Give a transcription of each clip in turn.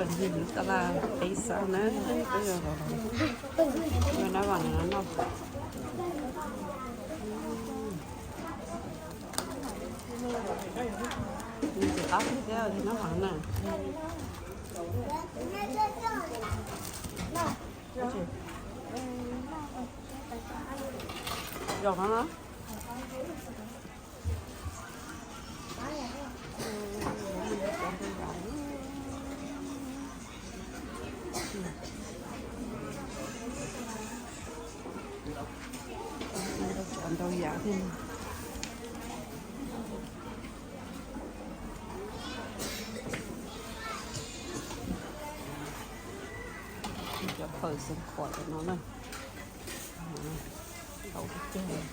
Tab laj peb xab na, peb yog los yog nab vam no no. Nws tsis qab thiab nab vam na. Yog no na. Ntau yam thiab. Cov phawj xeev khuam no na. Ntau tiag tiag.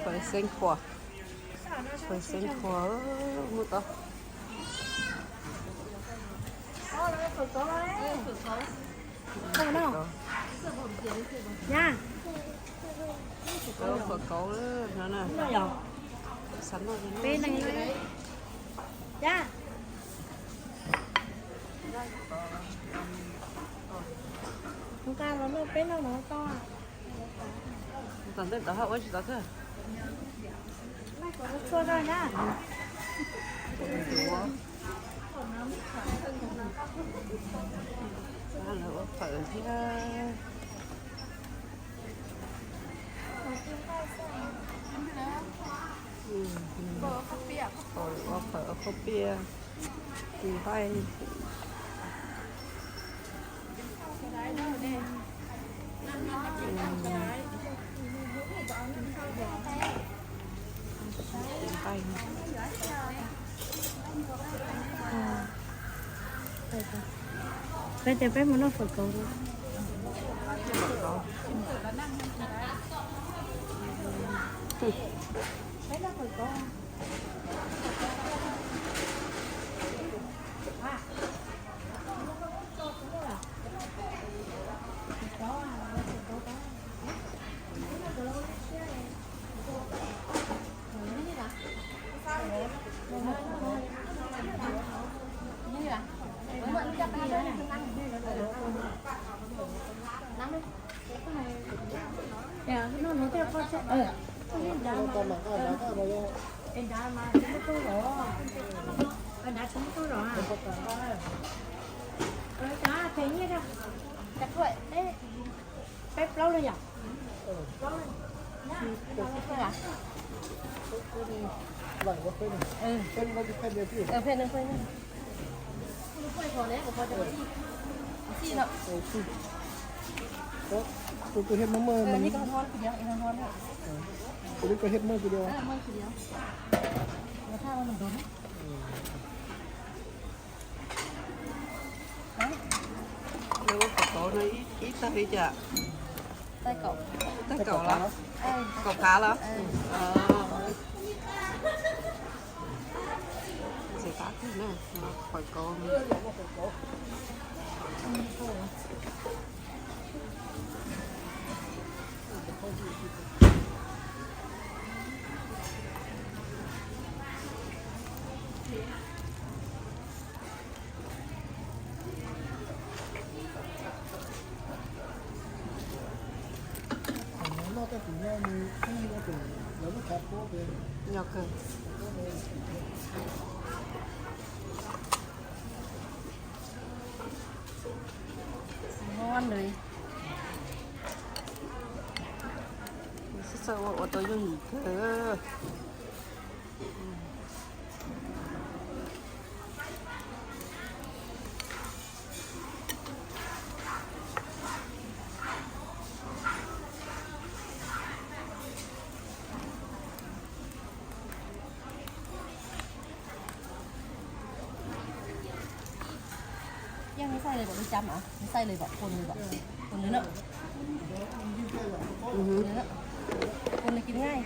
Phawj xeev khuam, phawj xeev khuam muaj tau. Phawj kauv no na. Xav noj li no. Peb neeg. Nqa los noj peb noj no tau. Tom ntej tod haj ua tsis tau thiab. Txhua rau na. Lawv ua phawj thiab. Ua phawj ua khaub piab, nqaij. Peb tias peb mus noj phawj kauv. Peb noj phawj kauv. Peb plaub no yom? Tus twg hiaj muab muaj, tus twg hiaj muaj kuv diav. Lawv ua phawj kauv no ib tag li cas? Tag kaum los? Kaum phav los? Ntxim qab tiag na, phawj kauv. Yog kawg. Xav ua ua tau yooj yim kawg. Yog nws xaij lawm pom nws cam mas, nws xaij lawm pom, pom nws pom, pom nws na. Pom nws kis nqaij.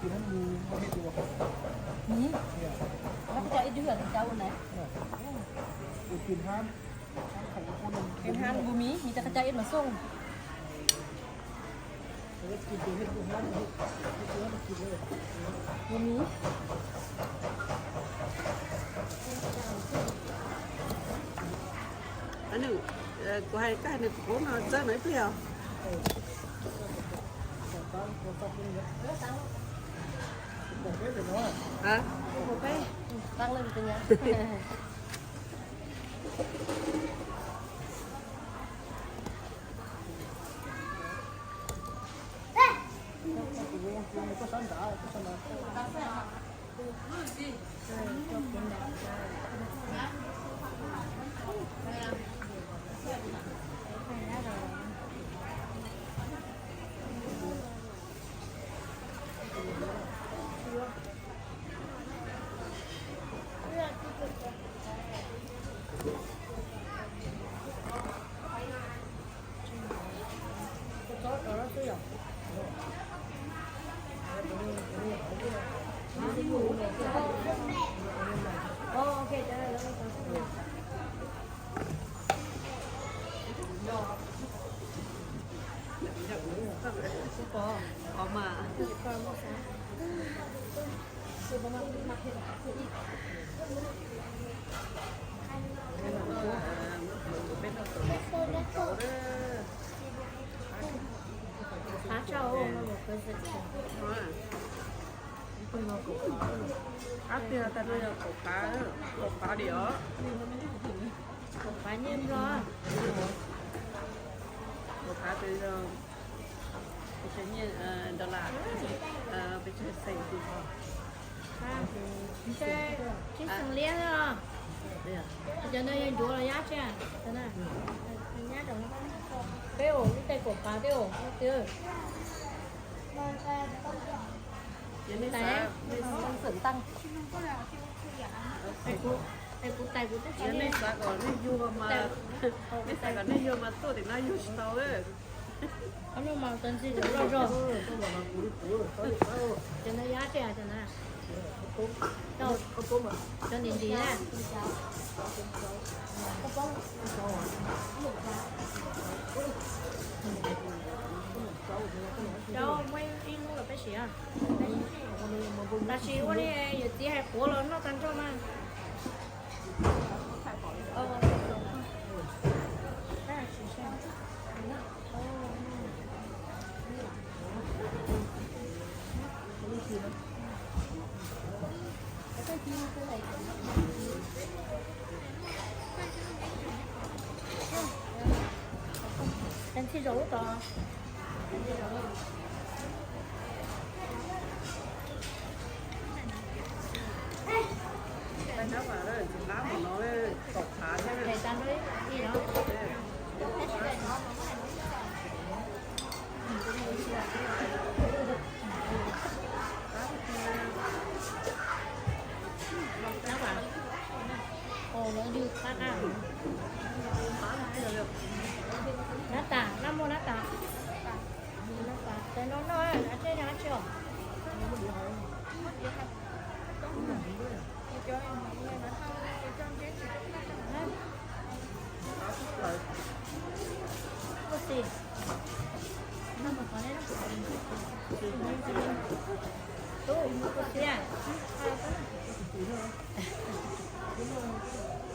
Mis, koj coj ib tug cov ua na. Tus hab npus mis, mis tas koj coj ib los xoj. Npus mis. Kuv hais koj hais nws kuv no txawb no ib pliag os. Hab? Peb. Tau leej twg nyob? Qab tiag, tas no yog kaum phav, kaum phav li os. Kaum phav nyiaj nplog. Kaum phav tes yog pes tsawg nyiaj dollar, pes tsawg xees tus. Tsib xees liab os. Cov no yog ncuav los yab tsi? Peb ua ib tais kaum phav peb ua. Kuv tais kuv tais kuv tais. Nej xav kom nej yuag mas, nej xav kom nej yuag mas tuaj tim no yuag tsis tau. Ob lub mas ntxhi zog zog. Cov no yab tsi cov na? Cov ntim ntiv na. Cov muaj ib lub los peb siv. Tab sis ua li yawm txiv hais qhuav los noj tag nrho mas. Tsis zaum lub tod. Nab tas, nab muaj nab tas. Nab tas, tes no noj, dab tsi nyob dab tsi os? Ua si. Tub, ua si a.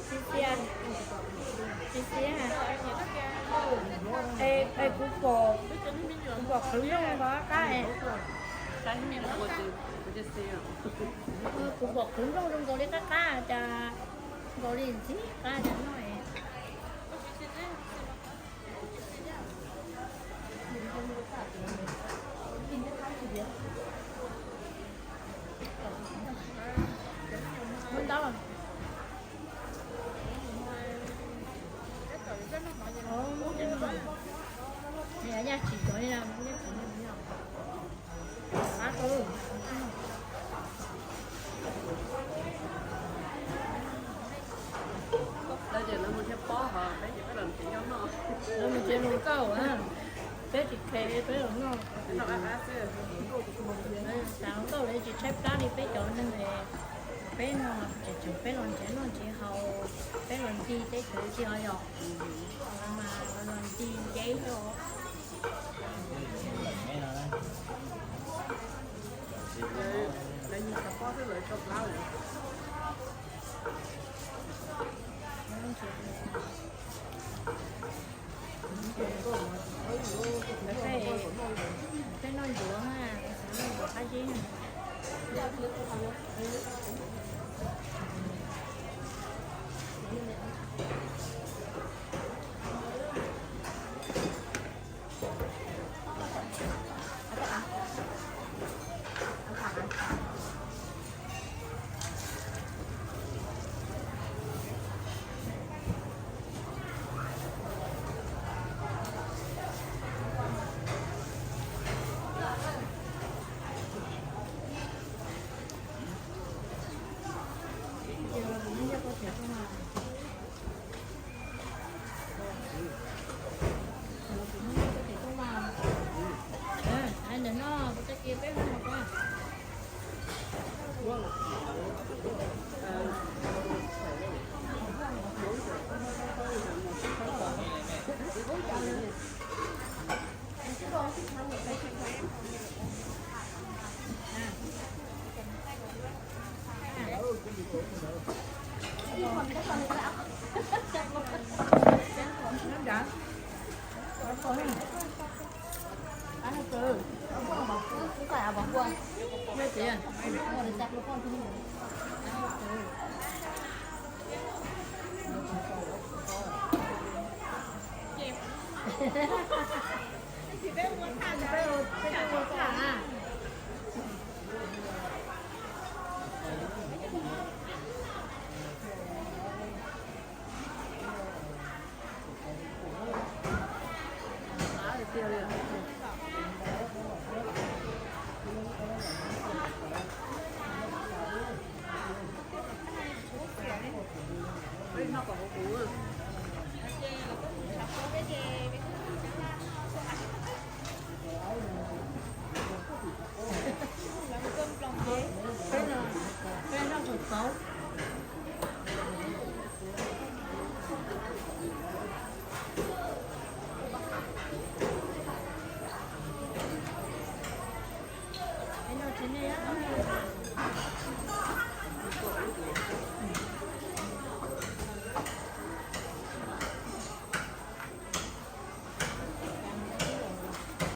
Tsis xiav, tsis xiav. Es kuv pom, kuv pom qhwv nplooj nkaus qab qab. Kuv pom qhwv nplooj zoo nkaus li qab qab, cas nkaus li ntxim qab cas noj es. Muab ntaub. Yaj tsis cov li na, muab neb tsis neb. Lawv ces lawv mus thiaj pob hos peb ces peb los nrhiav nyob noj. Lawv mus nrhiav lus kauj na. Peb tsis kheev, peb los noj. Xav nkauj lawv tsis tshaib plab li peb cov neeg, peb no tseem tseem peb los nrhiav noj nrhiav haus, peb los ncig teb chaws tsis o yom, mas los ncig nceb os. Peb noj ncuav, noj ncuav qab zib. Ntawm no kuv tag kis peb hu mus ko.